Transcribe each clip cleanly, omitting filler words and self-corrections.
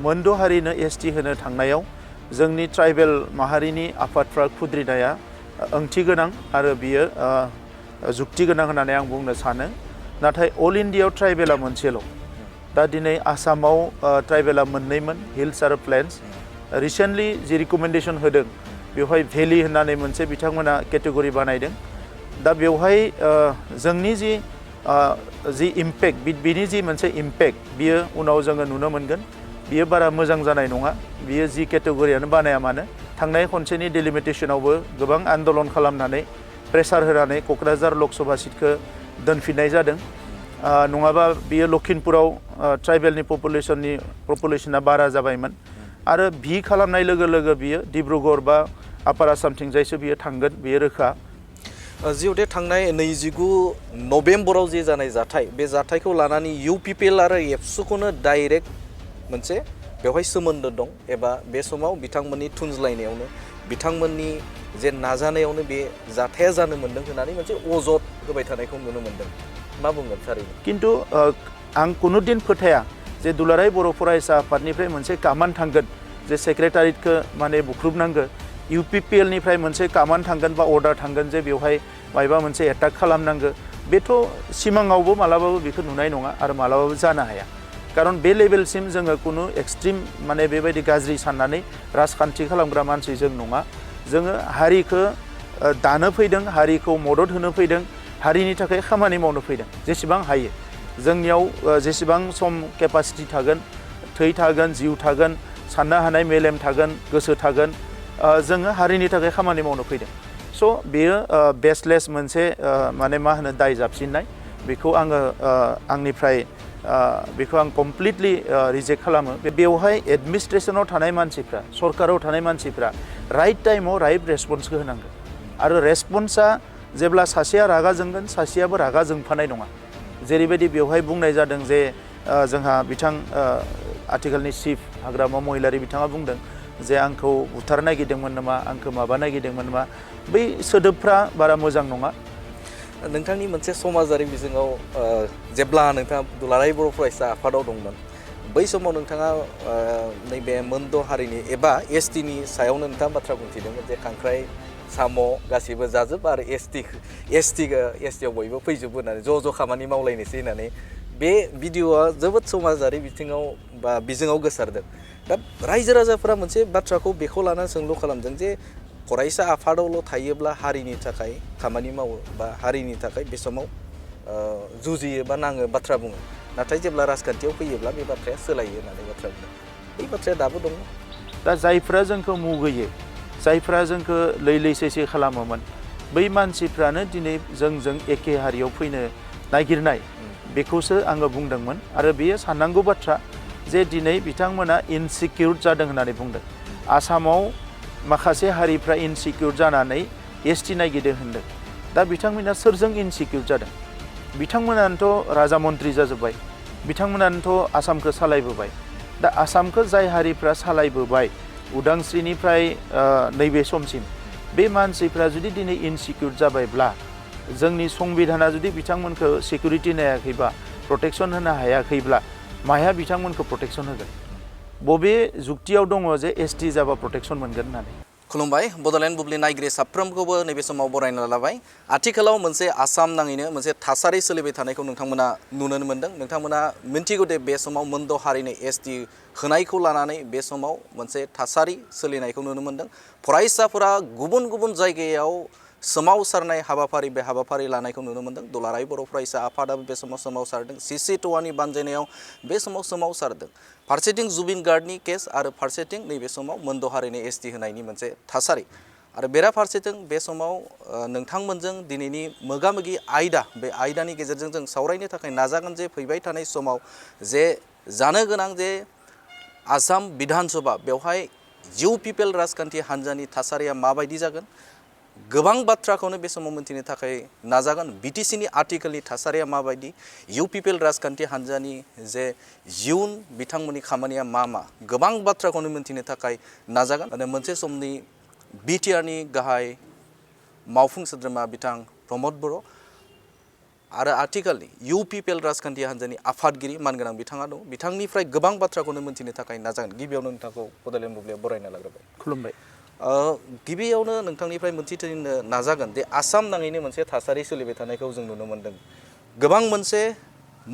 मोनद' हारिनो एसटि होनो थांनायाव जोंनि ट्राइबेल माहारिनि आफादफ्रा खुद्रिनाया ओंथि गोनां आरो बियो जुक्ति गोनां होननानै आं बुंनो सानो। नाथाय अल इन्डियायाव ट्राइबेला मोनसेल'। दा दिनै आसामाव ट्राइबेला मोननैमोन, हिल्स आरो प्लेन्स। रिसेन्टलि जि रिकमेन्डेसन होदों बेवहाय भेलि होननानै मोनसे बिथांमोना केटेगरि बानायदों। दा बेवहाय जोंनि जि इम्पेक्ट बिनि जि मोनसे इम्पेक्ट बियो उनाव जोङो नुनो मोनगोन। बियो बारा मोजां जानाय नङा। बियो जि केटेगरियानो बानाया मानो थांनाय खनसेनि डिलिमिटेसनावबो गोबां आन्दलन खालामनानै प्रेसार होनानै क'क्राझार लकसभा सिटखौ दोनफिननाय जादों। नङाबा बियो लखिमपुराव ट्राइबेलनि पपुलेसना बारा जाबायमोन आरो भि खालामनाय लोगो लोगो बियो डिब्रुगड़ बा आपार आसामथिंजायसो बियो थांगोन, बेयो रोखा। जिहेतु थांनाय 29 नभेम्बराव जे जानाय जाथाय, बे जाथायखौ लानानै UPPL आरो एबसुखौनो डाइरेक्ट मोनसे बेवहाय सोमोन्दो दं एबा बे समाव बिथांमोननि थुनज्लायनायावनो बिथांमोननि जे नाजानायावनो बे जाथाया जानो मोन्दों होननानै मोनसे अजद होबाय थानायखौ नुनो मोन्दों। मा बुंगोन थारैनो? खिन्थु आं कुनुदिन फोथाया जे दुलाराय बर' फरायसा आफादनिफ्राय मोनसे कामान थांगोन जे सेक्रेटारियेटखौ माने बुख्रुबनांगो, UPPL निफ्राय मोनसे कामान थांगोन बा अर्डार थांगोन जे बेवहाय मायबा मोनसे एटाक खालामनांगो। बेथ' सिमाङावबो मालाबाबो बेखौ नुनाय नङा आरो मालाबाबो जानो हाया। खारन बे लेभेलसिम जोङो कुनु एक्सट्रिम माने बेबायदि गाज्रि साननानै राजखान्थि खालामग्रा मानसि जों नङा। जोङो हारिखौ दानो फैदों, हारिखौ मदद होनो फैदों, हारिनि थाखाय खामानि मावनो फैदों जेसेबां हायो। जोंनियाव जेसेबां सम केपासिटि थागोन, थै थागोन, जिउ थागोन, साननो हानाय मेलेम थागोन, गोसो थागोन, जोङो हारिनि थाखाय खामानि मावनो फैदों। स' बेयो बेसलेस मोनसे माने मा होनो दाय जाबसिननाय। बेखौ आङो आंनिफ्राय बेखौ आं कमप्लिटलि रिजेक्ट खालामो। बेवहाय एडमिनिस्ट्रेसनाव थानाय मानसिफ्रा, सरकाराव थानाय मानसिफ्रा राइट टाइमाव राइट रेसपन्सखौ होनांगोन आरो रेसपन्सा जेब्ला सासेया रागा जोंगोन सासेयाबो रागा जोंफानाय नङा। जेरैबायदि बेवहाय बुंनाय जादों जे जोंहा आथिखालनि चिफ हाग्रामा महिलारि बिथाङा बुंदों जे आंखौ बुथारनो नागिरदोंमोन नामा, आंखौ माबा नागिरदोंमोन नामा, बै सोदोबफ्रा बारा मोजां नङा। नोंथांनि मोनसे समाजारि बिजोङाव जेब्ला नोंथाङा दुलाराय बर' फरायसा आफादाव दंमोन, बै समाव नोंथाङा नैबे मोनद' हारिनि एबा एसटिनि सायावनो नोंथाङा बाथ्रा बुंथिदोंमोन जे खांख्राइ साम' गासिबो जाजोब आरो एसटियाव बयबो फैजोबो होननानै ज' खामानि मावलायनोसै होननानै। बे भिडिअ'आ जोबोद समाजारि बिथिङाव बा बिजोङाव गोसारदों। दा रायजो राजाफोरा मोनसे बाथ्राखौ बेखौ लानानै सोंलु खालामदों जे फरायसा आफादावल' थायोब्ला हारिनि थाखाय खामानि मावो बा हारिनि थाखाय बे समाव जुजियो बा नाङो बाथ्रा बुङो, नाथाय जेब्ला राजखान्थियाव फैयोब्ला बे बाथ्राया सोलायो होननानै बाथ्रा बुङो। बै बाथ्राया दाबो दङ। दा जायफ्रा जोंखौ मुगैयो, जायफ्रा जोंखौ लैलैसैसै खालामोमोन, बै मानसिफ्रानो दिनै जोंजों एखे हारियाव फैनो नागिरनाय, बेखौसो आङो बुंदोंमोन। आरो बेयो साननांगौ बाथ्रा जे दिनै बिथांमोना इनसिकिउर जादों होननानै बुंदों। आसामाव माखासे हारिफ्रा इनसिकिउर जानानै एसटि नागिरदों होनदों। दा बिथांमोना सोरजों इनसिकिउर जादों? बिथांमोनानोथ' राजा मन्त्रि जाजोब्बाय, बिथांमोनानोथ' आसामखौ सालायबोबाय। दा आसामखौ जाय हारिफ्रा सालायबोबाय उदांस्रिनिफ्राय नैबे समसिम, बे मानसिफ्रा जुदि दिनै इनसिकिउर जाबायब्ला, जोंनि संबिधाना जुदि बिथांमोनखौ सिकिउरिटि होयाखैबा, प्रटेक्सन होनो हायाखैब्ला, माया बिथांमोनखौ प्रटेक्सन होगोन? बबे जुक्तियाव दङ जे एसटि जाबा प्रटेक्सन मोनगोन होननानै? खुलुमबाय। बड'लेण्ड बुब्लि नायगिरि साफ्रोमखौबो नैबे समाव बरायना लाबाय। आथिखालाव मोनसे आसाम नाङैनो मोनसे थासारि सोलिबाय थानायखौ नोंथांमोना नुनो मोन्दों। नोंथांमोना मिन्थिगौ दे बे समाव मोनद' हारिनि एसटि होनायखौ लानानै बे समाव मोनसे थासारि सोलिनायखौ नुनो मोन्दों। फरायसाफोरा गुबुन गुबुन जायगायाव सोमावसारनाय हाबाफारि, बे हाबाफारि लानायखौ नुनो मोन्दों। दुलाराय बर' फरायसा आफादाबो बे समाव सोमावसारदों। सिसि ट'आनि बानजायनायाव बे समाव सोमावसारदों। फारसेथिं जुबिन गार्डनि केस आरो फारसेथिं नैबे समाव मोनद' हारिनि एसटि होनायनि मोनसे थासारि आरो बेराफारसेथिं बे समाव नोंथांमोनजों दिनैनि मोगा-मोगि आयदा, बे आयदानि गेजेरजों जों सावरायनो थाखाय नाजागोन जे फैबाय थानाय समाव जे जानो गोनां जे आसाम बिधान सभा, बेवहाय UPPL राजखान्थि हान्जानि थासारिया माबायदि जागोन, गोबां बाथ्राखौनो बे समाव मोन्थिनो थाखाय नाजागोन। BTCनि आथिखालनि थासारिया माबायदि, UPPL राजखान्थि हान्जानि जे इयुन बिथांमोननि खामानिया मा, गोबां बाथ्राखौनो मोन्थिनो थाखाय नाजागोन। आरो मोनसे समनि BTRनि गाहाय मावफुं सोद्रोमा बिथां प्रमद बर', आरो आथिखालनि UPPL राजखान्थि हान्जानि आफादगिरि मानगोनां बिथाङा दं बिथांनिफ्राय गोबां बाथ्राखौनो मोनथिनो थाखाय नाजागोन गिबियावनो नोंथांखौ बड'लेण्ड बुब्लियाव बरायना लाग्रोबाय खुलुमबाय गिबियावनो नोंथांनिफ्राय मोनथिनो नाजागोन जे आसाम नाङैनो मोनसे थासारि सोलिबाय थानायखौ जों नुनो मोन्दों गोबां मोनसे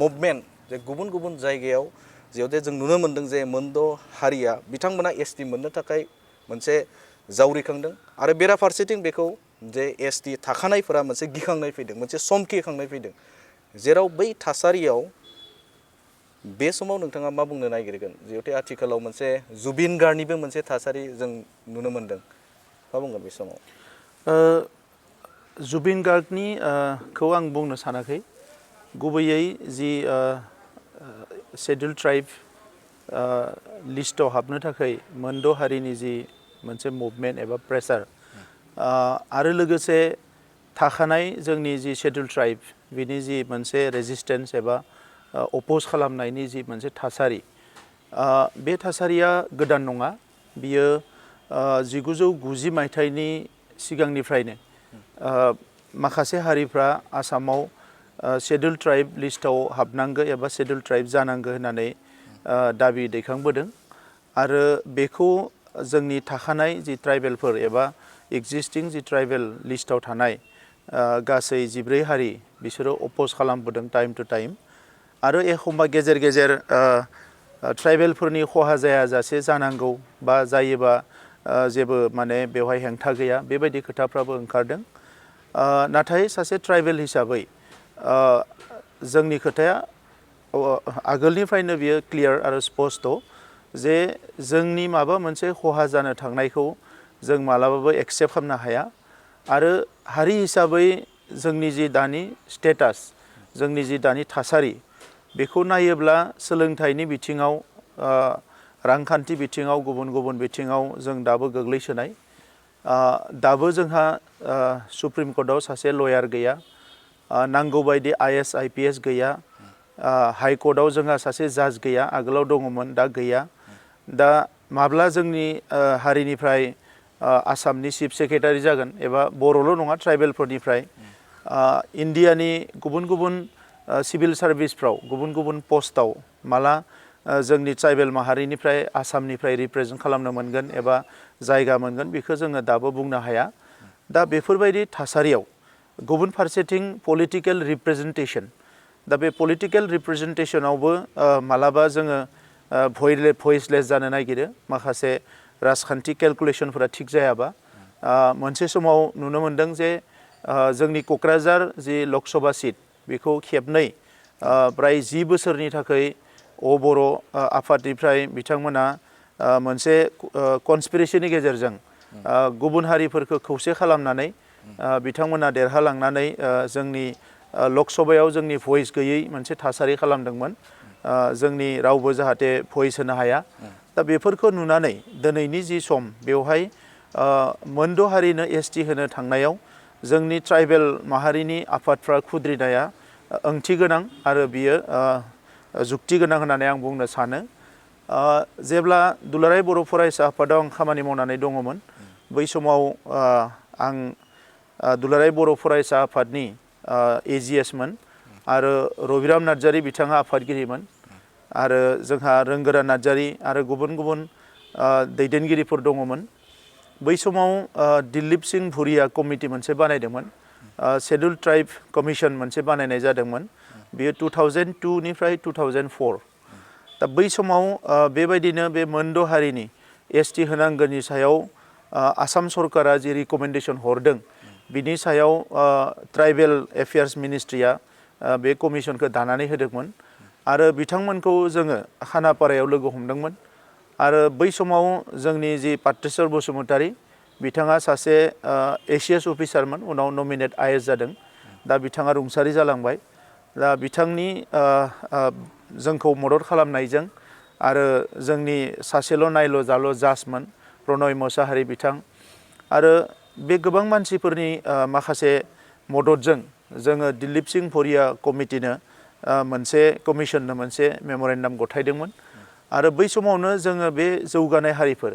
मुभमेन्ट जे गुबुन गुबुन जायगायाव जेराव जों नुनो मोन्दों जे मोनद' हारिया बिथांमोना ST मोननो थाखाय मोनसे जावरिखांदों आरो बेराफारसेथिं बेखौ जे ST थाखानायफोरा मोनसे गिखांनाय फैदों मोनसे समखिखांनाय फैदों जेराव बै थासारियाव बे समाव नोंथाङा मा बुंनो नागिरगोन जिहेतु आथिखालाव मोनसे जुबिन गार्डनिबो मोनसे थासारि जों नुनो मोन्दों मा बुंगोन बे समाव जुबिन गार्गनि खौ आं बुंनो सानाखै गुबैयै जि शेड्युल ट्राइब लिस्टआव हाबनो थाखाय मोनद' हारिनि जि मोनसे मुभमेन्ट एबा प्रेसार आरो लोगोसे थाखानाय जोंनि जि शेड्युल ट्राइब बिनि जि मोनसे रेजिस्टेन्स एबा अपोज खालामनायनि जि मोनसे थासारि बे थासारिया गोदान नङा बियो 1990 मायथाइनि सिगांनिफ्रायनो माखासे हारिफ्रा आसामाव शेड्युल ट्राइब लिस्टआव हाबनांगौ एबा शेड्युल ट्राइब जानांगौ होननानै दाबि दैखांबोदों आरो बेखौ जोंनि थाखानाय जि ट्राइबेलफोर एबा एक्जिस्टिं जि ट्राइबेल लिस्टआव थानाय गासै 14 हारि बिसोरो अपोज खालामबोदों टाइम टु टाइम आरो एखमबा गेजेर गेजेर ट्राइबेलफोरनि खहा जायाजासे जानांगौ बा जायोबा जेबो माने बेवहाय हेंथा गैया बेबायदि खोथाफ्राबो ओंखारदों नाथाय सासे ट्राइबेल हिसाबै जोंनि खोथाया आगोलनिफ्रायनो बियो क्लियार आरो स्पष्ट जे जोंनि माबा मोनसे खहा जानो थांनायखौ जों मालाबाबो एक्सेप्ट खालामनो हाया आरो हारि हिसाबै जोंनि जि दानि स्टेटास जोंनि जि दानि थासारि बेखौ नायोब्ला सोलोंथाइनि बिथिङाव रांखान्थि बिथिङाव गुबुन गुबुन बिथिङाव जों दाबो गोग्लैसोनाय दाबो जोंहा सुप्रिम कर्टआव सासे लयार गैया नांगौ बायदि IS IPS गैया हाइ कर्टआव जोंहा सासे जाज गैया आगोलाव दङमोन दा गैया दा माब्ला जोंनि हारिनिफ्राय आसामनि चिफ सेक्रेटारि जागोन एबा बर'ल' नङा ट्राइबेलफोरनिफ्राय इन्डियानि गुबुन गुबुन सिभिल सार्भिसफ्राव गुबुन गुबुन पस्टआव माला जोंनि ट्राइबेल माहारिनिफ्राय आसामनिफ्राय रिप्रेजेन्ट खालामनो मोनगोन एबा जायगा मोनगोन बेखौ जोङो दाबो बुंनो हाया दा बेफोरबायदि थासारियाव गुबुन फारसेथिं पलिटिकेल रिप्रेजेन्टेसन दा बे पलिटिकेल रिप्रेजेन्टेसनावबो मालाबा जोङो भइसलेस जानो नागिरो माखासे राजखान्थि केलकुलेसनफोरा थिग जायाबा मोनसे समाव नुनो मोन्दों जे जोंनि क'क्राझार जि लकसभा सीट बेखौ खेबनै प्राय 10 बोसोरनि थाखाय बर' आफादनिफ्राय बिथांमोना मोनसे कनस्पिरेसिनि गेजेरजों गुबुन हारिफोरखौ खौसे खालामनानै बिथांमोना देरहालांनानै जोंनि लकसभायाव जोंनि भइस गैयै मोनसे थासारि खालामदोंमोन जोंनि रावबो जाहाथे भइस होनो हाया दा बेफोरखौ नुनानै दिनैनि जि सम बेवहाय मोनद' हारिनो ST होनो थांनायाव जोंनि ट्राइबेल माहारिनि आफादफ्रा खुद्रिनाया ओंथि गोनां आरो बियो जुक्ति गोनां होननानै आं बुंनो सानो जेब्ला दुलाराय बर' फरायसा आफादाव आं खामानि मावनानै दङमोन बै समाव आं दुलाराय बर' फरायसा आफादनि AGS मोन आरो रबिराम नार्जारी बिथाङा आफादगिरिमोन आरो जोंहा रोंगोरा नार्जारी आरो गुबुन गुबुन दैदेनगिरिफोर दङमोन बै समाव दिलीप सिंह भुरिया कमिटि मोनसे बानायदोंमोन शेड्युल ट्राइब कमिसन मोनसे बानायनाय जादोंमोन बेयो 2002 निफ्राय 2004 दा बै समाव बेबायदिनो बे मोनद' हारिनि ST होनांगौनि सायाव आसाम सरकारा जि रिकमेन्डेसन हरदों बिनि सायाव ट्राइबेल एफेयार्स मिनिस्ट्रिया बे कमिसनखौ दानानै होदोंमोन आरो बिथांमोनखौ जोङो खानापारायाव लोगो हमदोंमोन आरो बै समाव जोंनि जि पाट्रेश्वर बसुमतारी बिथाङा सासे ACS अफिसारमोन उनाव नमिनेट IS जादों दा बिथाङा रुंसारि जालांबाय दा बिथांनि जोंखौ मदद खालामनायजों आरो जोंनि सासेल' नायल' जाल' जाजमोन प्रनय मोसाहारी बिथां आरो बे गोबां मानसिफोरनि माखासे मददजों जोङो दिलीप सिंह भुरिया कमिटिनो मोनसे कमिसननो मोनसे मेमरेन्डाम गथायदोंमोन आरो बै समावनो जोङो बे जौगानाय हारिफोर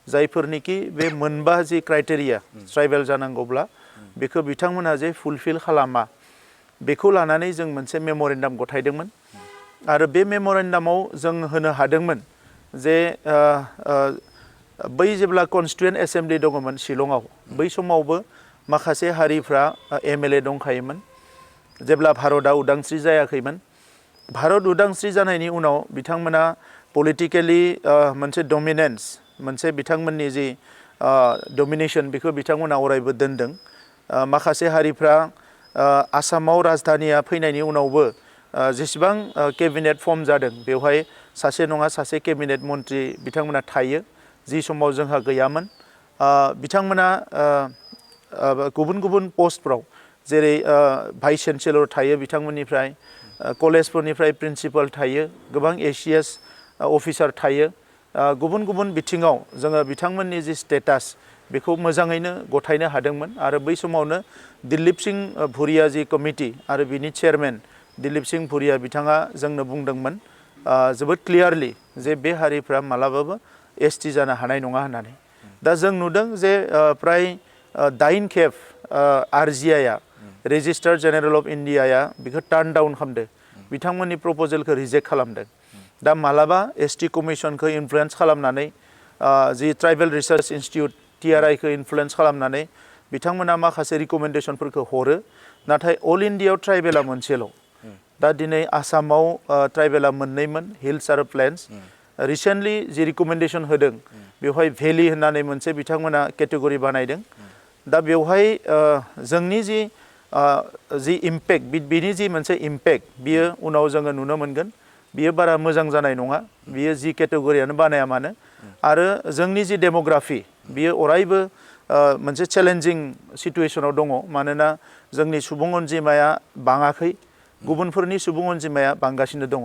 जायफोरनिखि बे मोनबा जि क्राइटेरिया ट्राइबेल जानांगौब्ला बेखौ बिथांमोना जे फुलफिल खालामा बेखौ लानानै जों मोनसे मेम'रेन्डाम गथायदोंमोन आरो बे मेम'रेन्डामाव जों होनो हादोंमोन जे बै जेब्ला कनस्टिटुयेन्ट एसेम्बलि दङमोन शिलंआव बै समावबो माखासे हारिफ्रा MLA दंखायोमोन जेब्ला भारतआ उदांस्रि जायाखैमोन भारत उदांस्रि जानायनि उनाव बिथांमोना पलिटिकेलि मोनसे डमिनेन्स मोनसे बिथांमोननि जि डमिनेसन बेखौ बिथांमोना अरायबो दोनदों माखासे हारिफ्रा आसामाव राजधानिया फैनायनि उनावबो जेसेबां केबिनेट फर्म जादों बेवहाय सासे नङा सासे केबिनेट मन्त्रि बिथांमोना थायो जि समाव जोंहा गैयामोन बिथांमोना गुबुन गुबुन पस्टफ्राव जेरै भाइस चेन्सेलर थायो बिथांमोननिफ्राय कलेजफोरनिफ्राय प्रिन्सिपाल थायो गोबां ACS अफिसार थायो गुबुन गुबुन बिथिङाव जोङो बिथांमोननि जि स्टेटास बेखौ मोजाङैनो गथायनो हादोंमोन आरो बै समावनो दिलीप सिंह भुरिया जि कमिटि आरो बिनि चेयारमेन दिलीप सिंह भुरिया बिथाङा जोंनो बुंदोंमोन जोबोद क्लियारलि जे बे हारिफ्रा मालाबाबो ST जानो हानाय नङा होननानै दा जों नुदों जे प्राय 9 खेब RGIआ रेजिस्ट्रार जेनेरेल अफ इन्डियाया बेखौ टार्न डाउन खालामदों बिथांमोननि प्रप'जेलखौ रिजेक्ट खालामदों दा मालाबा ST कमिसनखौ इनफ्लुयेन्स खालामनानै जि ट्राइबेल रिसार्च इन्स्टिट्युट TRIखौ इनफ्लुयेन्स खालामनानै बिथांमोना माखासे रिकमेन्डेसनफोरखौ हरो नाथाय अल इन्डियायाव ट्राइबेला मोनसेल' दा दिनै आसामाव ट्राइबेला मोननैमोन हिल्स आरो प्लेन्स रिसेन्टलि जि रिकमेन्डेसन होदों बेवहाय भेलि होननानै मोनसे बिथांमोना केटेगरि बानायदों दा बेवहाय जोंनि जि इम्पेक्ट बिनि जि मोनसे इम्पेक्ट बियो उनाव जोङो नुनो मोनगोन बियो बारा मोजां जानाय नङा बियो जि केटेगरियानो बानाया मानो आरो जोंनि जि डेमोग्राफि बियो अरायबो मोनसे चेलेन्जिं सिटुएसनाव दङ मानोना जोंनि सुबुं अनजिमाया बाङाखै गुबुनफोरनि सुबुं अनजिमाया बांगासिनो दङ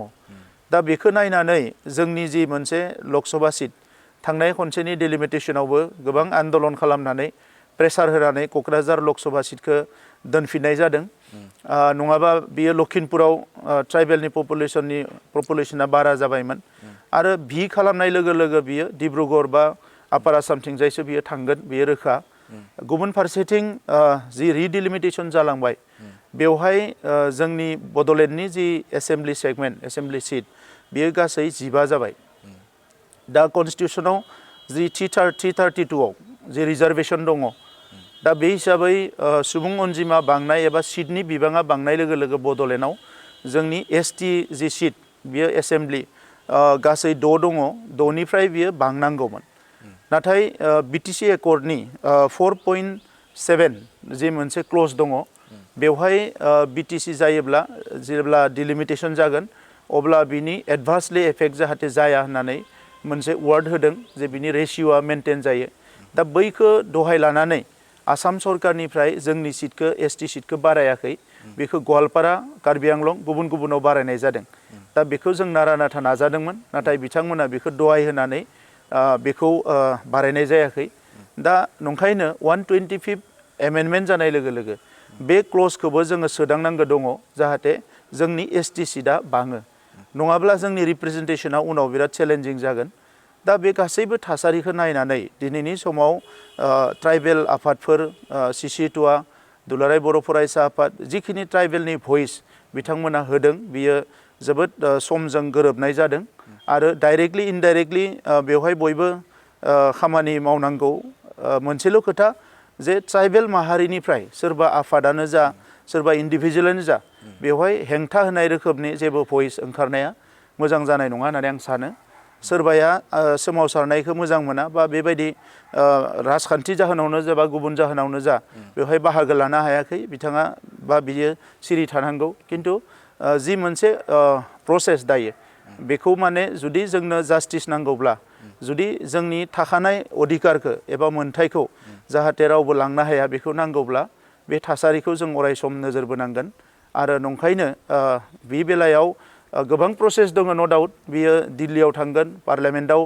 दा बेखौ नायनानै जोंनि जि मोनसे लकसभा सिट थांनाय खनसेनि डिलिमिटेसनावबो गोबां आन्दलन खालामनानै प्रेसार होनानै क'क्राझार लकसभा सिटखौ दोनफिननाय जादों नङाबा बियो लखिमपुराव ट्राइबेलनि पपुलेसना बारा जाबायमोन आरो भि खालामनाय लोगो लोगो बियो डिब्रुगड़ बा आपार आसामथिंजायसो बियो थांगोन बियो रोखा गुबुन फारसेथिं जि रिडिलिमिटेसन जालांबाय बेवहाय जोंनि बड'लेण्डनि जि एसेम्बलि सेगमेन्ट एसेम्बलि सिट बियो गासै 15 जाबाय दा कनस्टिटिउसनाव जि 332आव जि रिजार्भेसन दङ दा बे हिसाबै सुबुं अनजिमा बांनाय एबा सिटनि बिबाङा बांनाय लोगो लोगो बड'लेण्डआव जोंनि ST जि सिट बियो एसेम्बलि गासै 6 दङ 6निफ्राय बियो बांनांगौमोन नाथाय BTC एकर्डनि 4.7 जि मोनसे क्लज दङ बेवहाय BTC जायोब्ला जेब्ला डिलिमिटेसन जागोन अब्ला बिनि एडभार्सलि एफेक्ट जाहाथे जाया होननानै मोनसे वार्ड होदों जे बिनि रेशिय'आ मेनटेन जायो दा बैखौ दहाय लानानै आसाम सरकारनिफ्राय जोंनि सिटखौ ST सिटखौ बारायाखै बेखौ गवालपारा कार्बि आंलं गुबुन गुबुनाव बारायनाय जादों दा बेखौ जों नारा नाथा नाजादोंमोन नाथाय बिथांमोना बेखौ दहाय होनानै बेखौ बारायनाय जायाखै दा नंखायनो 125 एमेन्डमेन्ट जानाय लोगो लोगो बे क्लजखौबो जोङो सोदांनांगौ दङ जाहाथे जोंनि ST सिटआ बाङो नङाब्ला जोंनि रिप्रेजेन्टेसना उनाव बिराद चेलेन्जिं जागोन दा बे गासैबो थासारिखौ नायनानै दिनैनि समाव ट्राइबेल आफादफोर CC2आ दुलाराय बर' फरायसा आफाद जिखिनि ट्राइबेलनि भइस बिथांमोना होदों बियो जोबोद समजों गोरोबनाय जादों आरो डाइरेक्टलि इनडाइरेक्टलि बेवहाय बयबो खामानि मावनांगौ मोनसेल' खोथा जे ट्राइबेल माहारिनिफ्राय सोरबा आफादानो जा सोरबा इन्डिभिजुवेलानो जा बेवहाय हेंथा होनाय रोखोमनि जेबो भइस ओंखारनाया मोजां जानाय नङा होननानै आं सानो सोरबाया सोमावसारनायखौ मोजां मोना बा बेबायदि राजखान्थि जाहोनावनो जा बा गुबुन जाहोनावनो जा बेवहाय बाहागो लानो हायाखै बिथाङा बा बियो सिरि थानांगौ खिन्थु जि मोनसे प्रसेस दायो बेखौ माने जुदि जोंनो जास्टिस नांगौब्ला जुदि जोंनि थाखानाय अधिकारखौ एबा मोन्थायखौ जाहाथे रावबो लांनो हाया बेखौ नांगौब्ला बे थासारिखौ जों अराय सम नोजोर बोनांगोन आरो नंखायनो बे बेलायाव गोबां प्रसेस दङ नो डाउट बियो दिल्लीयाव थांगोन पार्लियामेन्टआव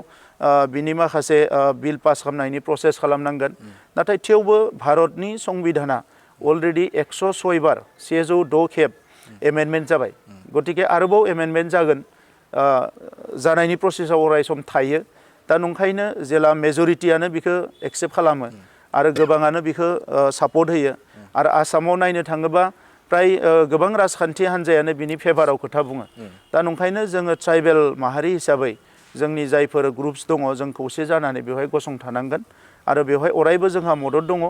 बिनि माखासे बिल पास खालामनायनि प्रसेस खालामनांगोन नाथाय थेवबो भारतनि संबिधाना अलरेडि 106 बार 106 खेब एमेन्डमेन्ट जाबाय गतिके आरोबाव एमेन्डमेन्ट जागोन जानायनि प्रसेसआव अराय सम थायो दा नंखायनो जेला मेजरिटियानो बिखौ एक्सेप्ट खालामो आरो गोबाङानो बिखौ सापर्ट होयो आरो आसामाव नायनो थाङोबा प्राय गोबां राजखान्थि हान्जायानो बिनि फेभाराव खोथा बुङो दा नंखायनो जोङो ट्राइबेल माहारि हिसाबै जोंनि जायफोर ग्रुप्स दङ जों खौसे जानानै बेवहाय गसंथानांगोन आरो बेवहाय अरायबो जोंहा मदद दङ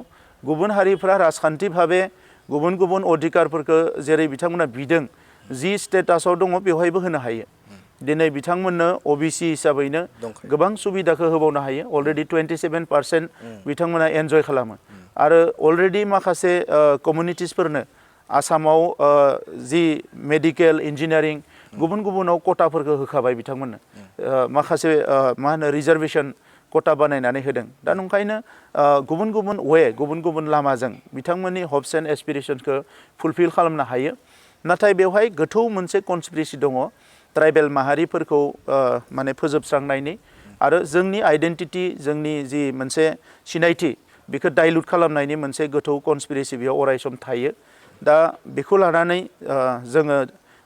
गुबुन हारिफ्रा राजखान्थि भाबे गुबुन गुबुन अधिकारफोरखौ जेरै बिथांमोना बिदों जि स्टेटासाव दङ बेवहायबो होनो हायो दिनै बिथांमोननो OBC हिसाबैनो गोबां सुबिदाखौ होबावनो हायो अलरेडि 27% बिथांमोना एन्जय खालामो आरो अलरेडि माखासे कमिउनिटिसफोरनो आसामाव जि मेडिकेल इन्जिनियारिं गुबुन गुबुनाव कटाफोरखौ होखाबाय बिथांमोननो माखासे मा होनो रिजार्भेसन कटा बानायनानै होदों दा नंखायनो गुबुन गुबुन गुबुन गुबुन लामाजों बिथांमोननि हप्स एन्ड एसपिरेशनखौ फुलफिल खालामनो हायो नाथाय बेवहाय गोथौ मोनसे कनस्पिरेसि दङ ट्राइबेल माहारिफोरखौ माने फोजोबस्रांनायनि आरो जोंनि आइडेन्टिटि जोंनि जि मोनसे सिनायथि बेखौ डाइल्युट खालामनायनि मोनसे गोथौ कनस्पिरेसि बेयाव अरायसम थायो दा बेखौ लानानै जोङो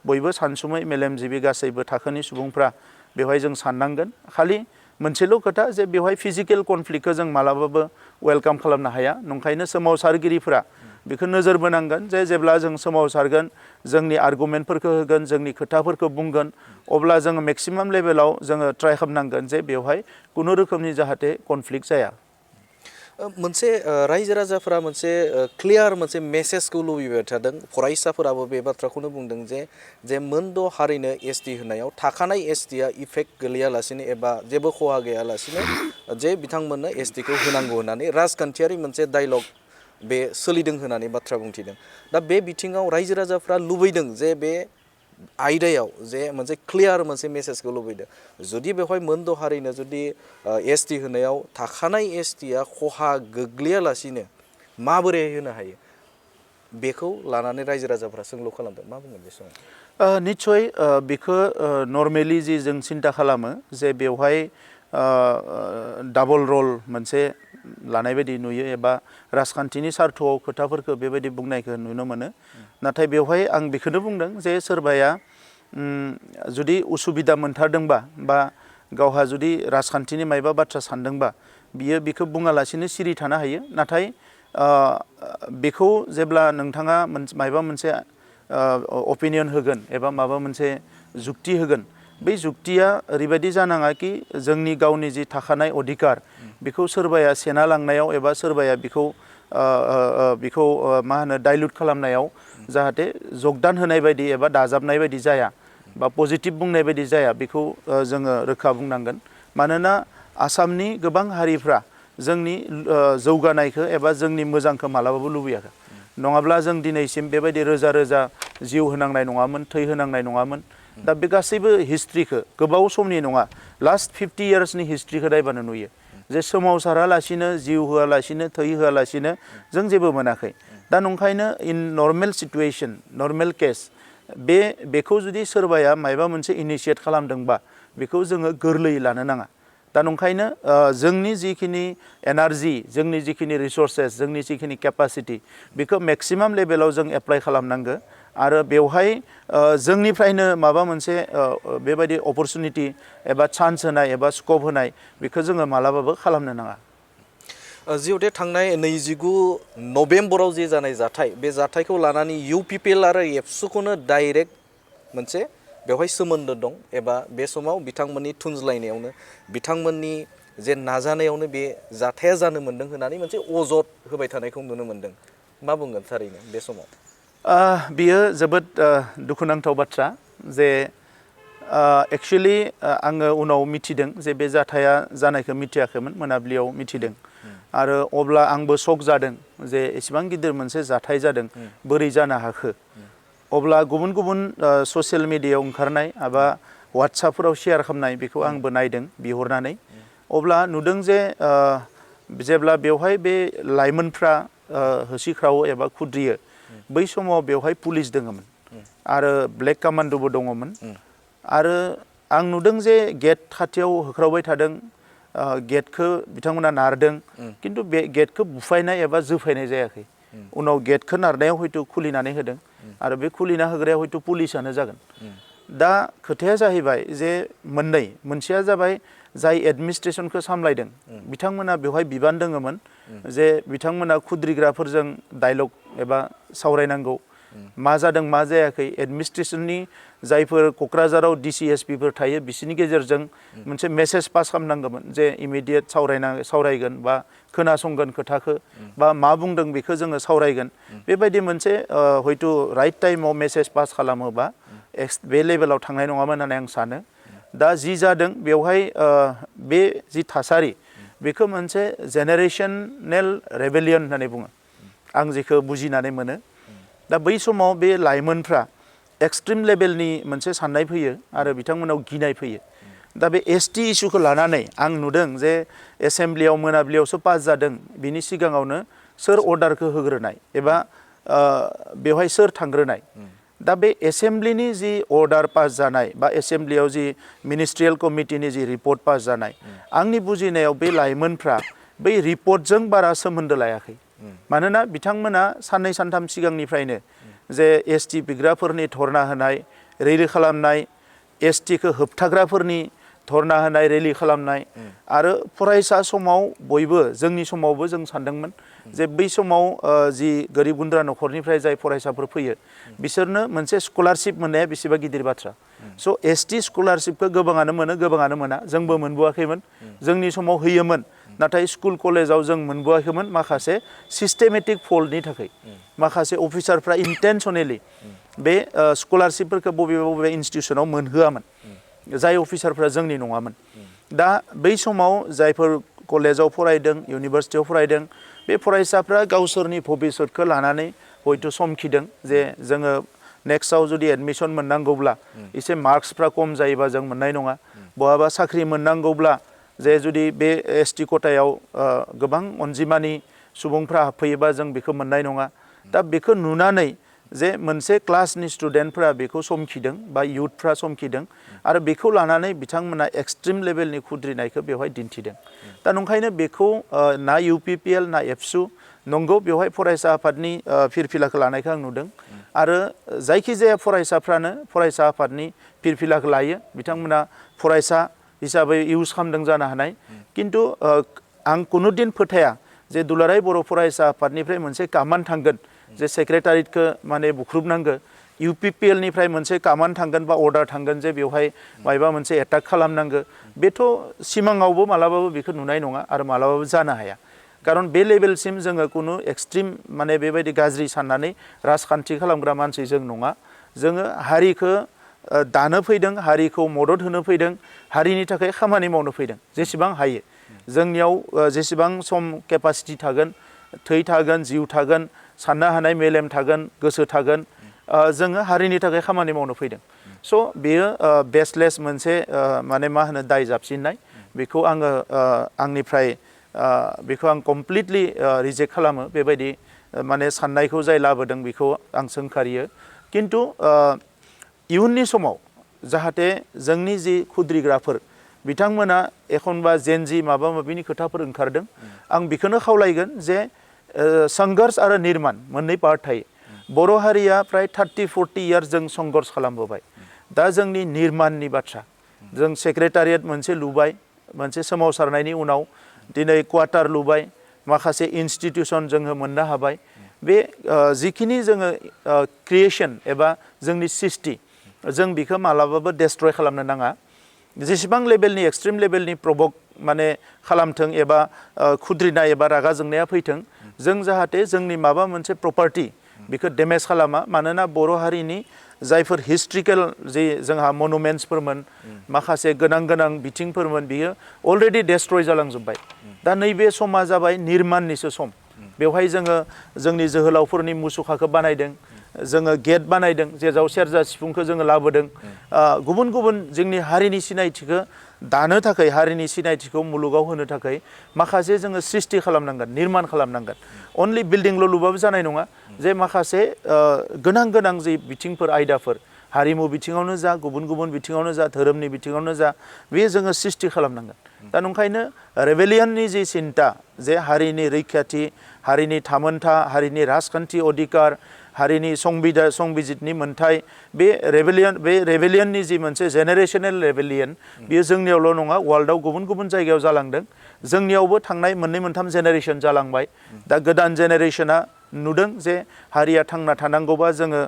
बयबो सानसुमै मेलेमजिबि गासैबो थाखोनि सुबुंफ्रा बेवहाय जों साननांगोन खालि मोनसेल' खोथा जे बेवहाय फिजिकेल कनफ्लिक्टखौ जों मालाबाबो वेलकाम खालामनो हाया नंखायनो सोमावसारगिरिफ्रा बेखौ नोजोर बोनांगोन जे जेब्ला जों सोमावसारगोन जोंनि आर्गुमेन्टफोरखौ होगोन जोंनि खोथाफोरखौ बुंगोन अब्ला जोङो मेक्सिमाम लेभेलाव जोङो ट्राइ खालामनांगोन जे बेवहाय खुनु रोखोमनि जाहाथे कनफ्लिक्ट जाया मोनसे रायजो राजाफोरा मोनसे क्लियार मोनसे मेसेजखौ लुबैबाय थादों फरायसाफोराबो बे बाथ्राखौनो बुंदों जे मोनद' हारिनो ST होनायाव थाखानाय STआ इफेक्ट गोलैयालासिनो एबा जेबो खहा गैयालासिनो जे बिथांमोननो STखौ होनांगौ होननानै राजखान्थियारि मोनसे डायलग बे सोलिदों होननानै बाथ्रा बुंथिदों दा बे बिथिङाव रायजो राजाफ्रा लुबैदों जे बे आयदायाव जे मोनसे क्लियार मोनसे मेसेजखौ लुबैदों जुदि बेवहाय मोनद' हारिनो जुदि ST होनायाव थाखानाय STआ खहा गोग्लैयालासिनो माबोरै होनो हायो बेखौ लानानै रायजो राजाफ्रा सोंलु खालामदों मा बुंगोन बे समाव निश्चय बेखौ नर्मेलि जि जों सिन्था खालामो जे बेवहाय डाबल रल मोनसे लानाय बायदि नुयो एबा राजखान्थिनि सार्थआव खोथाफोरखौ बेबायदि बुंनायखौ नुनो मोनो नाथाय बेवहाय आं बेखौनो बुंदों जे सोरबाया जुदि उसुबिदा मोनथारदोंबा बा गावहा जुदि राजखान्थिनि मायबा बाथ्रा सानदोंबा बियो बेखौ बुङालासिनो सिरि थानो हायो नाथाय बेखौ जेब्ला नोंथाङा मायबा मोनसे अपिनियन होगोन एबा माबा मोनसे जुक्ति होगोन बै जुक्तिया ओरैबायदि जानाङा कि जोंनि गावनि जि थाखानाय अधिकार बेखौ सोरबाया सेना लांनायाव एबा सोरबाया बेखौ मा होनो डाइल्युट खालामनायाव जाहाथे जगदान होनाय बायदि एबा दाजाबनाय बायदि जाया बा पजिटिभ बुंनाय बायदि जाया बेखौ जोङो रोखा बुंनांगोन मानोना आसामनि गोबां हारिफ्रा जोंनि जौगानायखौ एबा जोंनि मोजांखौ मालाबाबो लुबैयाखै नङाब्ला जों दिनैसिम बेबायदि रोजा रोजा जिउ होनांनाय नङामोन थै होनांनाय नङामोन दा बे गासैबो हिस्ट्रिखौ गोबाव समनि नङा लास्ट 50 इयार्सनि हिस्ट्रिखौ नायबानो नुयो जे सोमावसारालासिनो जिउ होआलासिनो थै होआलासिनो जों जेबो मोनाखै दा नंखायनो इन नर्मेल सिटुएसन नर्मेल केस बेखौ जुदि सोरबाया मायबा मोनसे इनिशियेट खालामदोंबा बेखौ जोङो गोरलैयै लानो नाङा दा नंखायनो जोंनि जिखिनि एनार्जि जोंनि जिखिनि रिसोर्सेस जोंनि जिखिनि केपासिटि बेखौ मेक्सिमाम लेभेलाव जों एप्लाइ खालामनांगो आरो बेवहाय जोंनिफ्रायनो माबा मोनसे बेबायदि अपरचुनिटि एबा चान्स होनाय एबा स्कप होनाय बेखौ जोङो मालाबाबो खालामनो नाङा जिहेतु थांनाय 29 नभेम्बराव जे जानाय जाथाय बे जाथायखौ लानानै UPPL आरो एबसुखौनो डाइरेक्ट मोनसे बेवहाय सोमोन्दो दं एबा बे समाव बिथांमोननि थुनज्लायनायावनो बिथांमोननि जे नाजानायावनो बे जाथाया जानो मोन्दों होननानै मोनसे अजद होबाय थानायखौ नुनो मोन्दों मा बुंगोन थारैनो बे समाव बियो जोबोद दुखुनांथाव बाथ्रा जे एक्चुअलि आङो उनाव मिथिदों जे बे जाथाया जानायखौ मिथियाखैमोन मोनाबिलियाव मिथिदों आरो अब्ला आंबो शक जादों जे इसिबां गिदिर मोनसे जाथाय जादों बोरै जानो हाखो अब्ला गुबुन गुबुन ससियेल मिडियायाव ओंखारनाय एबा WhatsAppफोराव शेयार खालामनाय बेखौ आंबो नायदों बिहरनानै अब्ला नुदों जे जेब्ला बेवहाय बे लाइमोनफ्रा होसिख्रावो एबा खुद्रियो बै समाव बेवहाय पुलिस दङमोन आरो ब्लेक कामान्ड'बो दङमोन आरो आं नुदों जे गेट खाथियाव होख्रावबाय थादों गेटखौ बिथांमोना नारदों किन्तु बे गेटखौ बुफायनाय एबा जोफायनाय जायाखै उनाव गेटखौ नारनायाव हयथ' खुलिनानै होदों आरो बे खुलिना होग्राया हयथ' पुलिसानो जागोन दा खोथाया जाहैबाय जे मोनसेया जाबाय जाय एडमिनिस्ट्रेसनखौ सामलायदों बिथांमोना बेवहाय बिबान दङमोन जे बिथांमोना खुद्रिग्राफोरजों डायलग एबा सावरायनांगौ मा जादों मा जायाखै एडमिनिस्ट्रेशननि जायफोर क'क्राझाराव DCSPफोर थायो बिसोरनि गेजेरजों मोनसे मेसेज पास खालामनांगौमोन जे इमिडियेट सावरायगोन बा खोनासंगोन खोथाखौ बा मा बुंदों बेखौ जोङो सावरायगोन बेबायदि मोनसे हयथ' राइट टाइमाव मेसेज पास खालामोबा बे लेभेलाव थांनाय नङामोन होननानै आं सानो दा जि जादों बेवहाय बे जि थासारि बेखौ मोनसे जेनेरेशनेल रेबेलियन होननानै बुङो आं जेखौ बुजिनानै मोनो दा बै समाव बे लाइमोनफ्रा एक्सट्रिम लेभेलनि मोनसे साननाय फैयो आरो बिथांमोनाव गिनाय फैयो दा बे ST इस्युखौ लानानै आं नुदों जे एसेम्ब्लियाव मोनाबिलियावसो पास जादों बिनि सिगाङावनो सोर अर्डारखौ होग्रोनाय एबा बेवहाय सोर थांग्रोनाय दा बे एसेम्ब्लिनि जि अर्डार पास जानाय बा एसेम्ब्लियाव जि मिनिस्ट्रियेल कमिटिनि जि रिपर्ट पास जानाय आंनि बुजिनायाव बे लाइमोनफ्रा बै रिपर्टजों बारा सोमोन्दो लायाखै मानोना बिथांमोना साननै सानथाम सिगांनिफ्रायनो जे ST बिग्राफोरनि धरना होनाय रैली खालामनाय STखौ होबथाग्राफोरनि धरना होनाय रैली खालामनाय आरो फरायसा समाव बयबो जोंनि समावबो जों सानदोंमोन जे बै समाव जि गोरिब गुन्द्रा न'खरनिफ्राय जाय फरायसाफोर फैयो बिसोरनो मोनसे स्कलारशिप मोननाया बेसेबा गिदिर बाथ्रा स' ST स्कलारशिपखौ गोबाङानो मोनो गोबाङानो मोना जोंबो मोनबोआखैमोन जोंनि समाव होयोमोन नाथाय स्कुल कलेजाव जों मोनबोआखैमोन माखासे सिस्टेमेटिक फल्टनि थाखाय माखासे अफिसारफ्रा इन्टेनसनेलि बे स्कलारशिपफोरखौ बबेबा इन्स्टिटिउसनाव मोनहोआमोन जाय अफिसारफ्रा जोंनि नङामोन दा बै समाव जायफोर कलेजाव फरायदों इउनिभार्सिटियाव फरायदों बे फरायसाफ्रा गावसोरनि भबिसतखौ लानानै हयथ' समखिदों जे जोङो नेक्स्टआव जुदि एडमिसन मोननांगौब्ला एसे मार्क्सफ्रा खम जायोबा जों मोननाय नङा बहाबा साख्रि मोननांगौब्ला जे जुदि बे ST खथायाव गोबां अनजिमानि सुबुंफ्रा हाबफैयोबा जों बेखौ मोननाय नङा दा बेखौ नुनानै जे मोनसे क्लासनि स्टुडेन्टफ्रा बेखौ समखिदों बा इयुथफ्रा समखिदों आरो बेखौ लानानै बिथांमोना एक्सट्रिम लेभेलनि खुद्रिनायखौ बेवहाय दिन्थिदों दा नंखायनो बेखौ ना UPPL ना एबसु नंगौ बेवहाय फरायसा आफादनि फिरफिलाखौ लानायखौ आं नुदों आरो जायखिजाया फरायसाफ्रानो फरायसा आफादनि फिरफिलाखौ लायो बिथांमोना फरायसा हिसाबै इउज खालामदों जानो हानाय किन्तु आं कुनुदिन फोथाया जे दुलाराय बर' फरायसा आफादनिफ्राय मोनसे कामान थांगोन जे सेक्रेटारियेटखौ माने बुख्रुबनांगौ UPPLनिफ्राय मोनसे कामान थांगोन बा अर्डार थांगोन जे बेवहाय मायबा मोनसे एटाक खालामनांगौ बेथ' सिमाङावबो मालाबाबो बेखौ नुनाय नङा आरो मालाबाबो जानो हाया खारन बे लेभेलसिम जोङो कुनु एक्सट्रिम माने बेबायदि गाज्रि साननानै राजखान्थि खालामग्रा मानसि जों नङा जोङो हारिखौ दानो फैदों हारिखौ मदद होनो फैदों हारिनि थाखाय खामानि मावनो फैदों जेसेबां हायो जोंनियाव जेसेबां सम केपासिटि थागोन थै थागोन जिउ थागोन साननो हानाय मेलेम थागोन गोसो थागोन जोङो हारिनि थाखाय खामानि मावनो फैदों स' बेयो बेसलेस मोनसे माने मा होनो दाय जाबसिननाय बेखौ आङो आंनिफ्राय बेखौ आं कमप्लिटलि रिजेक्ट खालामो बेबायदि माने साननायखौ जाय लाबोदों बेखौ आं सोंखारियो किन्तु इयुननि समाव जाहाथे जोंनि जि खुद्रिग्राफोर बिथांमोना एखनबा जेनजि माबा माबिनि खोथाफोर ओंखारदों आं बेखौनो खावलायगोन जे संघर्ष आरो निर्माण मोननै पार्ट थायो बर' हारिया प्राय 30-40 इयार्स जों संघर्ष खालामबोबाय दा जोंनि निर्माणनि बाथ्रा जों सेक्रेटारियेट मोनसे लुबाय मोनसे सोमावसारनायनि उनाव दिनै क्वार्टार लुबाय माखासे इन्स्टिटिउसन जोङो मोननो हाबाय बे जिखिनि जोङो क्रिएशन एबा जोंनि सृष्टि जों बेखौ मालाबाबो डेस्ट्रय खालामनो नाङा जेसेबां लेभेलनि एक्सट्रिम लेभेलनि प्रभक माने खालामथों एबा खुद्रिनाय एबा रागा जोंनाया फैथों जों जाहाथे जोंनि माबा मोनसे प्रपार्टि बेखौ डेमेज खालामा मानोना बर' हारिनि जायफोर हिस्ट्रिकेल जे जोंहा मनुमेन्ट्सफोरमोन माखासे गोनां गोनां बिथिंफोरमोन बियो अलरेडि डेस्ट्रय जालांजोब्बाय दा नैबे समा जाबाय निर्माणनिसो सम बेवहाय जोङो जोंनि जोहोलावफोरनि मुसुखाखौ बानायदों जोङो गेट बानायदों जेराव सेरजा सिफुंखौ जोङो लाबोदों गुबुन गुबुन जोंनि हारिनि सिनायथिखौ दानो थाखाय हारिनि सिनायथिखौ मुलुगाव होनो थाखाय माखासे जोङो सृष्टि खालामनांगोन निर्माण खालामनांगोन अनलि बिल्डिंल' लुबाबो जानाय नङा जे माखासे गोनां गोनां जि बिथिंफोर आयदाफोर हारिमु बिथिङावनो जा गुबुन गुबुन बिथिङावनो जा धोरोमनि बिथिङावनो जा बे जोङो सृष्टि खालामनांगोन दा नंखायनो रेबेलियननि जि सिन्ता जे हारिनि रैखाथि हारिनि थामोनथा हारिनि राजखान्थि अधिकार हारिनि संबिजितनि मोन्थाय बे रेबेलियननि जि मोनसे जेनेरेशनेल रेबेलियन बेयो जोंनियावल' नङा वर्ल्डआव गुबुन गुबुन जायगायाव जालांदों जोंनियावबो थांनाय मोननै मोनथाम जेनेरेशन जालांबाय दा गोदान जेनेरेशना नुदों जे हारिया थांना थानांगौबा जोङो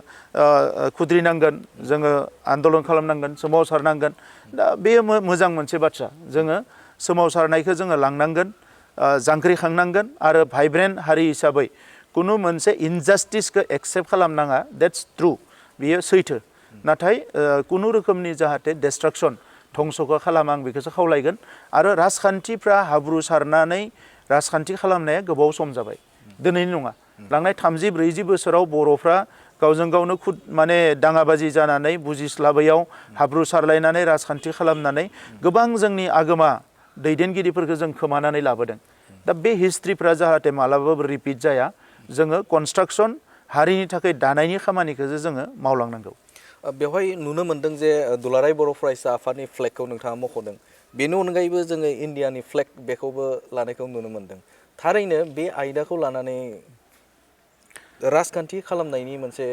खुद्रिनांगोन जोङो आन्दलन खालामनांगोन सोमावसारनांगोन दा बे मोजां मोनसे बाथ्रा जोङो सोमावसारनायखौ जोङो लांनांगोन जांख्रिखांनांगोन आरो भाइब्रेन्ट हारि हिसाबै कुनु मोनसे इनजास्टिसखौ एक्सेप्ट खालामनाङा दैट्स ट्रु बियो सैथो नाथाय कुनु रोखोमनि जाहाथे डिस्ट्राक्शन धंस'खौ खालामा आं बेखौसो खावलायगोन आरो राजखान्थिफ्रा हाब्रु सारनानै राजखान्थि खालामनाया गोबाव सम जाबाय दिनैनि नङा लांनाय 30-40 बोसोराव बर'फ्रा गावजों गावनो माने दाङाबाजि जानानै बुजिस्लाबैयाव हाब्रु सारलायनानै राजखान्थि खालामनानै गोबां जोंनि आगोमा दैदेनगिरिफोरखौ जों खोमानानै लाबोदों दा बे हिस्ट्रिफ्रा जाहाथे मालाबाबो रिपिट जाया जोङो कनस्ट्राक्शन हारिनि थाखाय दानायनि खामानिखौसो जोङो मावलांनांगौ बेवहाय नुनो मोनदों जे दुलाराय बर' फरायसा आफादनि फ्लेगखौ नोंथाङा मख'दों बेनि अनगायैबो जोङो इन्डियानि फ्लेग बेखौबो लानायखौ नुनो मोनदों थारैनो बे आयदाखौ लानानै राजखान्थि खालामनायनि मोनसे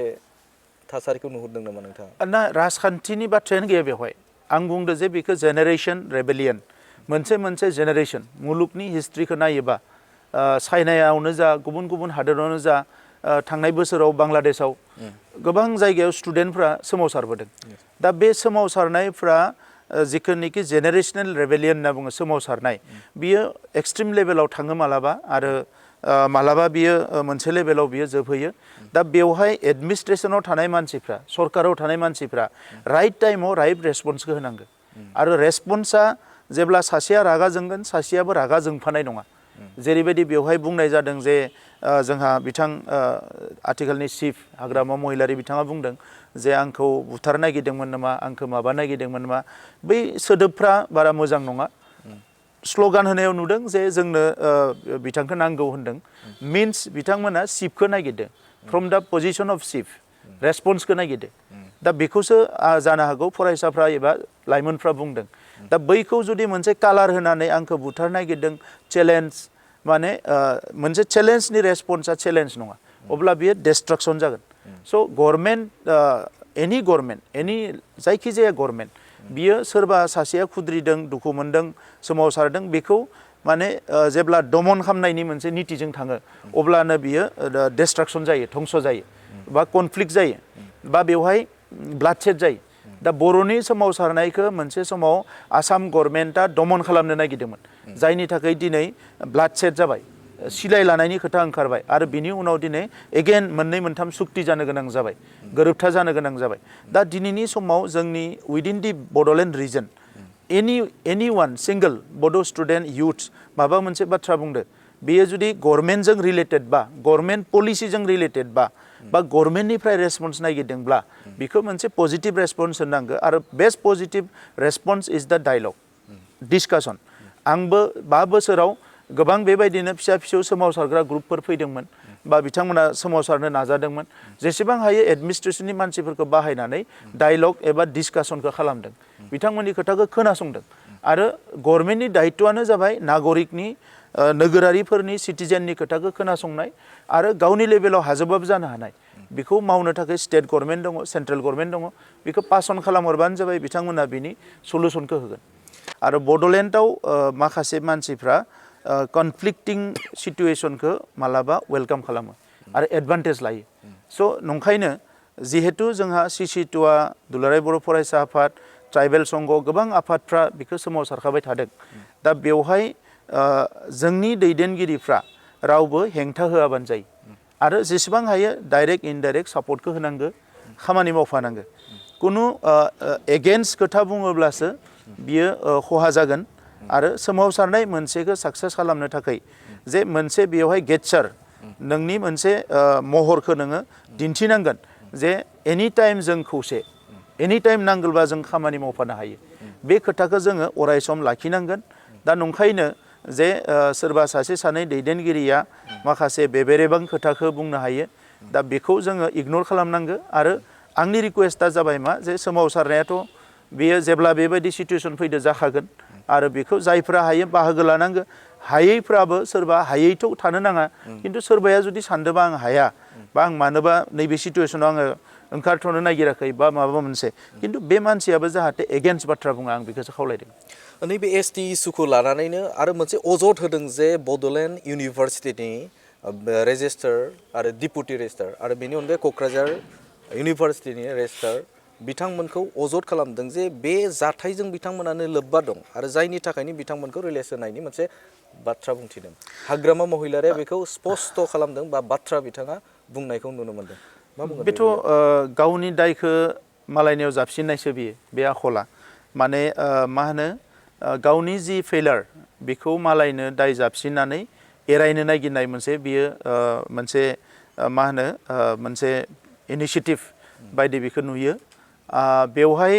थासारिखौ नुहुरदों नामा नोंथाङा ना राजखान्थिनि बाथ्रायानो गैया बेवहाय आं बुंदों जे बेखौ जेनेरेशन रेबेलियन मोनसे जेनेरेशन मुलुगनि हिस्ट्रिखौ नायोबा चाइनायावनो जा गुबुन गुबुन हादोरावनो जा थांनाय बोसोराव बांलादेशआव गोबां जायगायाव स्टुडेन्टफ्रा सोमावसारबोदों दा बे सोमावसारनायफ्रा जिखुनिखि जेनेरेशनेल रेबेलियन होनना बुङो सोमावसारनाय बियो एक्सट्रिम लेभेलाव थाङो मालाबा आरो मालाबा बियो मोनसे लेभेलाव बियो जोबहैयो दा बेवहाय एडमिनिस्ट्रेशनाव थानाय मानसिफ्रा सरकाराव थानाय मानसिफ्रा राइट टाइमाव राइट रेसपन्सखौ होनांगौ आरो रेसपन्सा जेब्ला सासेया रागा जोंगोन सासेयाबो रागा जोंफानाय नङा जेरैबायदि बेवहाय बुंनाय जादों जे जोंहा बिथां आथिखालनि चिफ हाग्रामा महिलारि बिथाङा बुंदों जे आंखौ बुथारनो नागिरदोंमोन नामा आंखौ माबा नागिरदोंमोन नामा बै सोदोबफ्रा बारा मोजां नङा स्ल'गान होनायाव नुदों जे जोंनो बिथांखौ नांगौ होनदों मिन्स बिथांमोना चिफखौ नागिरदों फ्रम दा पजिशन अफ चिफ रेसपन्सखौ नागिरदों दा बेखौसो जानो हागौ फरायसाफ्रा एबा लाइमोनफ्रा बुंदों दा बैखौ जुदि मोनसे कालार होनानै आंखौ बुथारनो नागिरदों चेलेन्ज माने मोनसे चेलेन्जनि रेसपन्सआ चेलेन्ज नङा अब्ला बियो डिस्ट्राक्शन जागोन स' गभर्नमेन्ट एनि जायखिजाया गभर्नमेन्ट बियो सोरबा सासेया खुद्रिदों दुखु मोनदों सोमावसारदों बेखौ माने जेब्ला दमन खालामनायनि मोनसे नितिजों थाङो अब्लानो बियो डिस्ट्राक्शन जायो धंस जायो बा कनफ्लिक्ट जायो बा बेवहाय ब्लाडसेड जायो दा बर'नि सोमावसारनायखौ मोनसे समाव आसाम गभर्नमेन्टआ दमन खालामनो नागिरदोंमोन जायनि थाखाय दिनै ब्लाडसेड जाबाय सिलाय लानायनि खोथा ओंखारबाय आरो बिनि उनाव दिनै एगेन मोननै मोनथाम सुक्ति जानो गोनां जाबाय गोरोबथा जानो गोनां जाबाय दा दिनैनि समाव जोंनि उइदिन दि बड'लेण्ड रिजन एनि वान सिंगल बड' स्टुडेन्ट युथ्स माबा मोनसे बाथ्रा बुंदो बेयो जुदि गभर्नमेन्टजों रिलेटेड बा गभर्नमेन्ट पलिसिजों रिलेटेड बा गभर्नमेन्टनिफ्राय रेसपन्स नागिरदोंब्ला बेखौ मोनसे पजिटिभ रेसपन्स होनांगौ आरो बेस्ट पजिटिभ रेसपन्स इज द डायलग डिसकासन आंबो 5 बोसोराव गोबां बेबायदिनो फिसा फिसौ सोमावसारग्रा ग्रुपफोर फैदोंमोन बा बिथांमोना सोमावसारनो नाजादोंमोन जेसेबां हायो एडमिनिस्ट्रेशननि मानसिफोरखौ बाहायनानै डायलग एबा डिसकासनखौ खालामदों बिथांमोननि खोथाखौ खोनासंदों आरो गभर्नमेन्टनि दायित्वआनो जाबाय नागरिकनि नोगोरारिफोरनि सिटिजेननि खोथाखौ खोनासंनाय आरो गावनि लेभेलाव हाजोबाबो जानो हानाय बेखौ मावनो थाखाय स्टेट गभर्नमेन्ट दङ सेन्ट्रेल गभर्नमेन्ट दङ बेखौ पास अन खालामहरबानो जाबाय बिथांमोना बिनि सलुसनखौ होगोन आरो बड'लेण्डआव माखासे मानसिफ्रा कनफ्लिक्टिं सिटुएशनखौ मालाबा वेलकाम खालामो आरो एडभान्टेज लायो स' नंखायनो जिहेतु जोंहा सिसिटुआ दुलाराय बर' फरायसा आफाद ट्राइबेल संघ गोबां आफादफ्रा बेखौ सोमावसारखाबाय थादों दा बेवहाय जोंनि दैदेनगिरिफ्रा रावबो हेंथा होआबानो जायो आरो जेसेबां हायो डाइरेक्ट इनडाइरेक्ट सापर्टखौ होनांगौ खामानि मावफानांगौ कुनु एगेन्स्ट खोथा बुङोब्लासो बियो खहा जागोन आरो सोमावसारनाय मोनसेखौ साक्सेस खालामनो थाखाय जे मोनसे बेवहाय गेटचार नोंनि मोनसे महरखौ नोङो दिन्थिनांगोन जे एनि टाइम जों खौसे एनि टाइम नांगौबा जों खामानि मावफानो हायो बे खोथाखौ जोङो अराय सम लाखिनांगोन दा नंखायनो जे सोरबा सासे सानै दैदेनगिरिया माखासे बेबेरेबां खोथाखौ बुंनो हायो दा बेखौ जोङो इगनर खालामनांगौ आरो आंनि रिक्वेस्टआ जाबाय मा जे सोमावसारनायाथ' बेयो जेब्ला बेबायदि सिटुएशन फैदो जाखागोन आरो बेखौ जायफ्रा हायो बाहागो लानांगौ हायैफ्राबो सोरबा हायैथ' थानो नाङा खिन्थु सोरबाया जुदि सानदोंबा आं हाया बा आं मानोबा नैबे सिटुएशनाव आङो ओंखारथ'नो नागिराखै बा माबा मोनसे खिन्थु बे मानसियाबो जाहाथे एगेन्स्ट बाथ्रा बुङा आं बेखौसो खावलायदों नैबे एसटि इस्युखौ लानानैनो आरो मोनसे अजद होदों जे बड'लेण्ड इउनिभारसिटिनि रेजिस्ट्रार आरो डिपुटि रेजिस्ट्रार आरो बेनि अनगायै क'क्राझार इउनिभार्सिटिनि रेजिस्ट्रार बिथांमोनखौ अजद खालामदों जे बे जाथायजों बिथांमोनानो लोब्बा दं आरो जायनि थाखायनो बिथांमोनखौ रिलिज होनायनि मोनसे बाथ्रा बुंथिदों। हाग्रामा महिलारिया बेखौ स्पष्ट खालामदों बा बाथ्रा बिथाङा बुंनायखौ नुनो मोनदों। मा बुंगोन बेथ' गावनि दायखौ मालायनियाव जाबसिननायसो बियो बे आखला माने मा होनो गावनि जि फेलार बेखौ मालायनो दाय जाबसिननानै एरायनो नागिरनाय मोनसे बियो मोनसे मा होनो मोनसे इनिशियेटिभ बायदि बेखौ नुयो। बेवहाय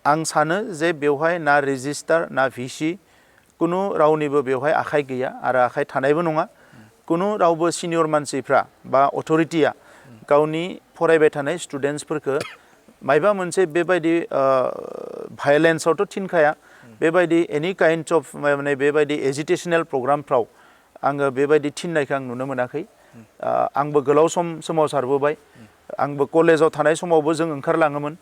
आं सानो जे बेवहाय ना रेजिस्टार ना भिसि कुनु रावनिबो बेवहाय आखाइ गैया आरो आखाइ थानायबो नङा। कुनु रावबो सिनियर मानसिफ्रा बा अथ'रिटिया गावनि फरायबाय थानाय स्टुडेन्टसफोरखौ मायबा मोनसे बेबायदि भायलेन्सआवथ' थिनखाया बेबायदि एनि काइन्डस अफ माने बेबायदि एजिटेसनेल प्रग्रामफ्राव आङो बेबायदि थिननायखौ आं नुनो मोनाखै। आंबो गोलाव सम सोमावसारबोबाय। आंबो कलेजाव थानाय समावबो जों ओंखारलाङोमोन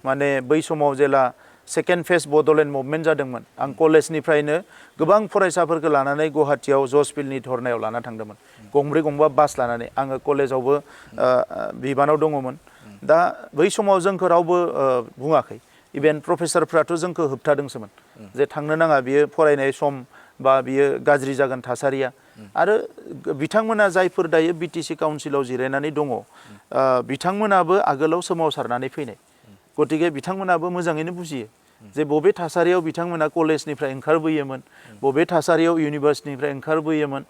माने बै समाव जेला सेकेन्ड फेज बड'लेण्ड मुभमेन्ट जादोंमोन आं कलेजनिफ्रायनो गोबां फरायसाफोरखौ लानानै गुवाहाटियाव जज फिल्डनि धरनायाव लाना थांदोंमोन गंब्रै गंबा बास लानानै आङो कलेजावबो बिबानाव दङमोन। दा बै समाव जोंखौ रावबो बुङाखै इभेन प्रफेसारफ्राथ' जोंखौ होबथादोंसोमोन जे थांनो नाङा बियो फरायनाय सम बा बियो गाज्रि जागोन थासारिया। आरो बिथांमोना जायफोर दायो बिटिसि काउन्सिलाव जिरायनानै दङ बिथांमोनाबो आगोलाव सोमावसारनानै फैनाय गतिके बिथांमोनाबो मोजाङैनो बुजियो जे बबे थासारियाव बिथांमोना कलेजनिफ्राय ओंखारबोयोमोन बबे थासारियाव इउनिभार्सिटिनिफ्राय ओंखारबोयोमोन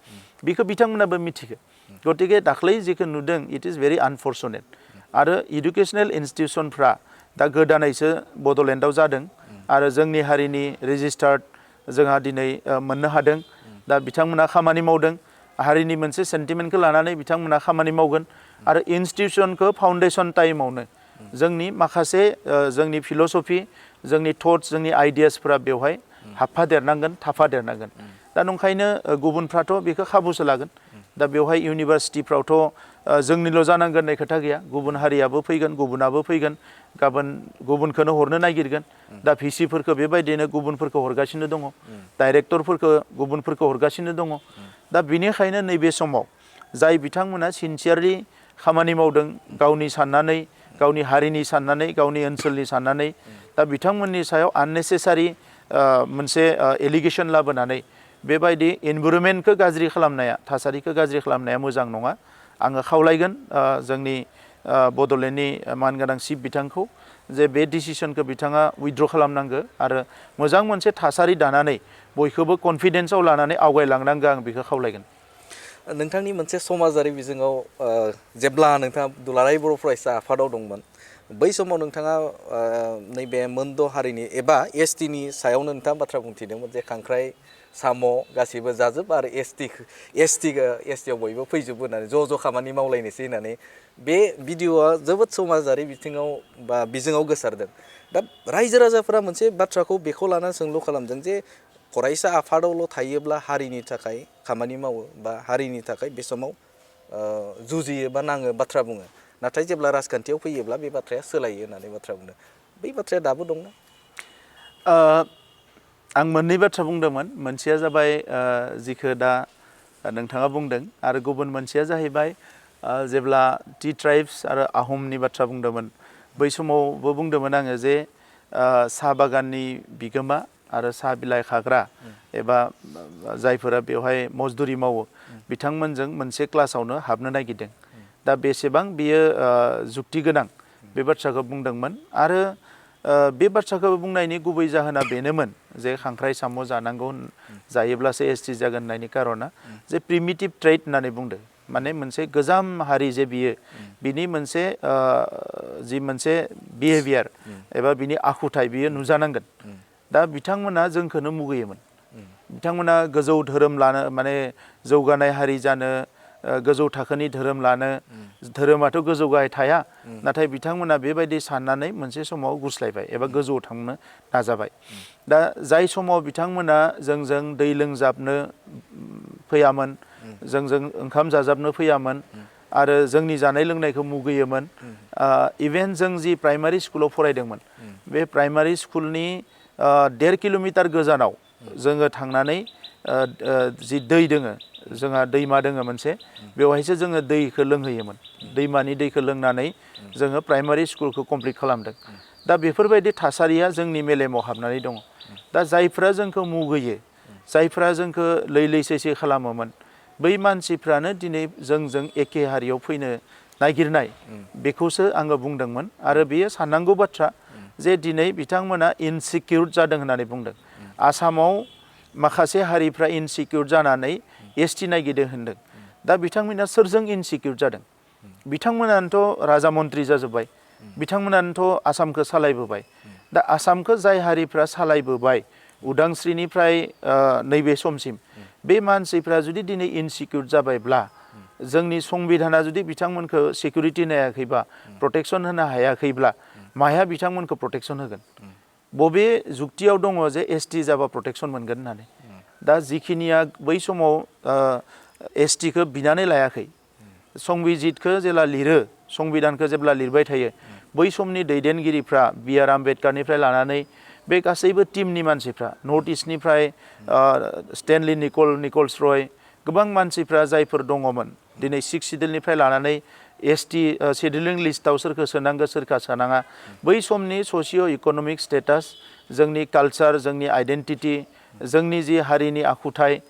बेखौ बिथांमोनाबो मिथिगो। गतिके दाख्लै जेखौ नुदों इट इज भेरि आनफर्चुनेट। आरो इडुकेसनेल इन्स्टिटिउसनफ्रा दा गोदानैसो बड'लेण्डआव जादों आरो जोंनि हारिनि रेजिस्टार्ड जोंहा दिनै मोननो हादों। दा बिथांमोना खामानि मावदों हारिनि मोनसे सेन्टिमेन्टखौ लानानै बिथांमोना खामानि मावगोन आरो इन्स्टिटिउसनखौ फाउन्डेसन टाइमावनो जोंनि माखासे जोंनि फिल'सफि जोंनि थट्स जोंनि आइडियासफोरा बेवहाय हाबफादेरनांगोन थाफादेरनांगोन। दा नंखायनो गुबुनफ्राथ' बेखौ खाबुसो लागोन। दा बेवहाय इउनिभार्सिटिफ्रावथ' जोंनिल' जानांगोन होननाय खोथा गैया गुबुन हारियाबो फैगोन गुबुनाबो फैगोन गाबोन गुबुनखौनो हरनो नागिरगोन। दा भिसिफोरखौ बेबायदिनो गुबुनफोरखौ हरगासिनो दङ डाइरेक्टरफोरखौ गुबुनफोरखौ हरगासिनो दङ। दा बेनिखायनो नैबे समाव जाय बिथांमोना सिनसियारलि खामानि मावदों गावनि साननानै गावनि हारिनि साननानै गावनि ओनसोलनि साननानै दा बिथांमोननि सायाव आननेसेसारि मोनसे एलिगेसन लाबोनानै बेबायदि एनभाइरनमेन्टखौ गाज्रि खालामनाया थासारिखौ गाज्रि खालामनाया मोजां नङा। आङो खावलायगोन जोंनि बड'लेण्डनि मानगोनां चिफ बिथांखौ जे बे डिसिसनखौ बिथाङा उइथड्र खालामनांगौ आरो मोजां मोनसे थासारि दानानै बयखौबो कनफिडेन्सआव लानानै आवगायलांनांगौ आं बेखौ खावलायगोन। नोंथांनि मोनसे समाजारि बिजोङाव जेब्ला नोंथाङा दुलाराय बर' फरायसा आफादाव दंमोन बै समाव नोंथाङा नैबे मोनद' हारिनि एबा एसटिनि सायावनो नोंथाङा बाथ्रा बुंथिदोंमोन जे खांख्राइ साम' गासिबो जाजोब आरो एसटियाव बयबो फैजोब होननानै ज' खामानि मावलायनोसै होननानै बे भिडिअ'आ जोबोद समाजारि बिथिङाव बा बिजोङाव गोसारदों। दा रायजो राजाफोरा मोनसे बाथ्राखौ बेखौ लानानै सोंलु खालामदों जे फरायसा आफादावल' थायोब्ला हारिनि थाखाय खामानि मावो बा हारिनि थाखाय बे समाव जुजियो बा नाङो बाथ्रा बुङो नाथाय जेब्ला राजखान्थियाव फैयोब्ला बे बाथ्राया सोलायो होननानै बाथ्रा बुंदों। बै बाथ्राया दाबो दंना? आं मोननै बाथ्रा बुंदोंमोन मोनसेया जाबाय जिखौ दा नोंथाङा बुंदों आरो गुबुन मोनसेया जाहैबाय जेब्ला टि ट्राइब्स आरो आहमनि बाथ्रा बुंदोंमोन बै समावबो बुंदोंमोन आङो जे साहा बागाननि बिगोमा आरो साहा बिलाइ खाग्रा एबा जायफोरा बेवहाय मजदुरि मावो बिथांमोनजों मोनसे क्लासावनो हाबनो नागिरदों। दा बेसेबां बियो जुक्ति गोनां बे बाथ्राखौ बुंदोंमोन आरो बे बाथ्राखौ बुंनायनि गुबै जाहोना बेनोमोन जे खांख्राइ साम' जानांगौ जायोब्लासो एसटि जागोन होननायनि कारना जे प्रिमिटिभ ट्रेड होननानै बुंदों माने मोनसे गोजाम हारि जे बियो बिनि मोनसे जि मोनसे बिहेभियार एबा बिनि आखुथाय बियो नुजानांगोन। दा बिथांमोना जोंखौनो मुगैयोमोन। बिथांमोना गोजौ धोरोम लानो माने जौगानाय हारि जानो गोजौ थाखोनि धोरोम लानो धोरोमाथ' गोजौ गाहाय थाया नाथाय बिथांमोना बेबायदि साननानै मोनसे समाव गुस्लायबाय एबा गोजौआव थांनो नाजाबाय। दा जाय समाव बिथांमोना जोंजों दै लोंजाबनो फैयामोन जोंजों ओंखाम जाजाबनो फैयामोन आरो जोंनि जानाय लोंनायखौ मुगैयोमोन। इभेन जों जि प्राइमारि स्कुलाव फरायदोंमोन बे प्राइमारि स्कुलनि 1.5 किल'मिटार गोजानाव जोङो थांनानै जि दै दोङो जोंहा दैमा दोङो मोनसे बेवहायसो जोङो दैखौ लोंहोयोमोन दैमानि दैखौ लोंनानै जोङो प्राइमारि स्कुलखौ कमप्लिट खालामदों दा बेफोरबायदि थासारिया जोंनि मेलेमाव हाबनानै दङ दा जायफ्रा जोंखौ मुगैयो जायफ्रा जोंखौ लैलैसैसै खालामोमोन बै मानसिफ्रानो दिनै जोंजों एखे हारियाव फैनो नागिरनाय बेखौसो आङो बुंदोंमोन आरो बेयो साननांगौ बाथ्रा जे दिनै बिथांमोना इनसिकिउर जादों होननानै बुंदों आसामाव माखासे हारिफ्रा इनसिकिउर जानानै एसटि नागिरदों होनदों दा बिथांमोना सोरजों इनसिकिउर जादों बिथांमोनानोथ' राजा मन्त्रि जाजोब्बाय बिथांमोनानोथ' आसामखौ सालायबोबाय दा आसामखौ जाय हारिफ्रा सालायबोबाय उदांस्रिनिफ्राय नैबे समसिम बे मानसिफ्रा जुदि दिनै इनसिकिउर जाबायब्ला जोंनि संबिधाना जुदि बिथांमोनखौ सिकिउरिटि नायाखैबा प्रटेक्सन होनो हायाखैब्ला माया बिथांमोनखौ प्रटेक्सन होगोन बबे जुक्तियाव दङ जे एसटि जाबा प्रटेक्सन मोनगोन होननानै दा जिखिनिया बै समाव एसटिखौ बिनानै लायाखै संबिजितखौ जेब्ला लिरो संबिधानखौ जेब्ला लिरबाय थायो बै समनि दैदेनगिरिफ्रा बि.आर. आम्बेडकारनिफ्राय लानानै बे गासैबो टीमनि मानसिफ्रा नर्थ इस्टनिफ्राय स्टेनलि निकल्स रय गोबां मानसिफ्रा जायफोर दङमोन दिनै सिक्स सिडिउलनिफ्राय लानानै एसटि शेड्युलिं लिस्टआव सोरखौ सोनांगौ सोरखौ सोनाङा बै समनि ससिय' इक'नमिक स्टेटास जोंनि कालचार जोंनि आइडेन्टिटि जोंनि जि हारिनि आखुथाय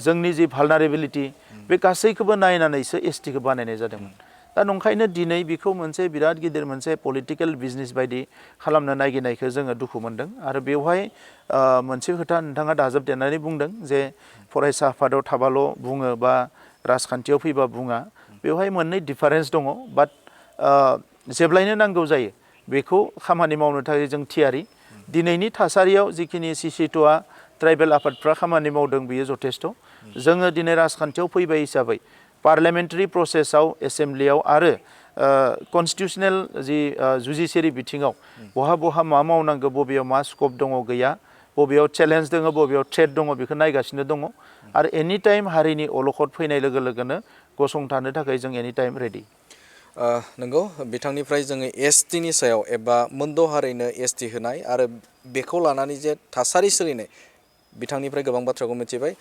जोंनि जि भालनारेबिलिटि बे गासैखौबो नायनानैसो एसटिखौ बानायनाय जादोंमोन दा नंखायनो दिनै बेखौ मोनसे बिराद गिदिर मोनसे पलिटिकेल बिजनेस बायदि खालामनो नागिरनायखौ जोङो दुखु मोनदों आरो बेवहाय मोनसे खोथा नोंथाङा दाजाबदेरनानै बुंदों जे फरायसा आफादाव थाबाल' बुङो बा राजखान्थियाव फैबा बुङा बेवहाय मोननै डिफारेन्स दङ बाट जेब्लायनो नांगौ जायो बेखौ खामानि मावनो थाखाय जों थियारि दिनैनि थासारियाव जिखिनि सिसिट'आ ट्राइबेल आफादफ्रा खामानि मावदों बियो जथेस्थ' जोङो दिनै राजखान्थियाव फैबाय हिसाबै पार्लियामेन्टारि प्रसेसआव एसेम्ब्लियाव आरो कनस्टिटिउसनेल जि जुडिसियारि बिथिङाव बहा मा मावनांगौ बबेयाव मा स्कप दङ गैया बबेयाव चेलेन्ज दङ बबेयाव थ्रेट दङ बेखौ नायगासिनो दङ आरो एनि टाइम हारिनि अलखद फैनाय लोगो लोगोनो गसंथानो थाखाय जों एनि टाइम रेडि नंगौ बिथांनिफ्राय जोङो एसटिनि सायाव एबा मोनद' हारिनो एसटि होनाय आरो बेखौ लानानै जे थासारि सोलिनाय बिथांनिफ्राय गोबां बाथ्राखौ मिथिबाय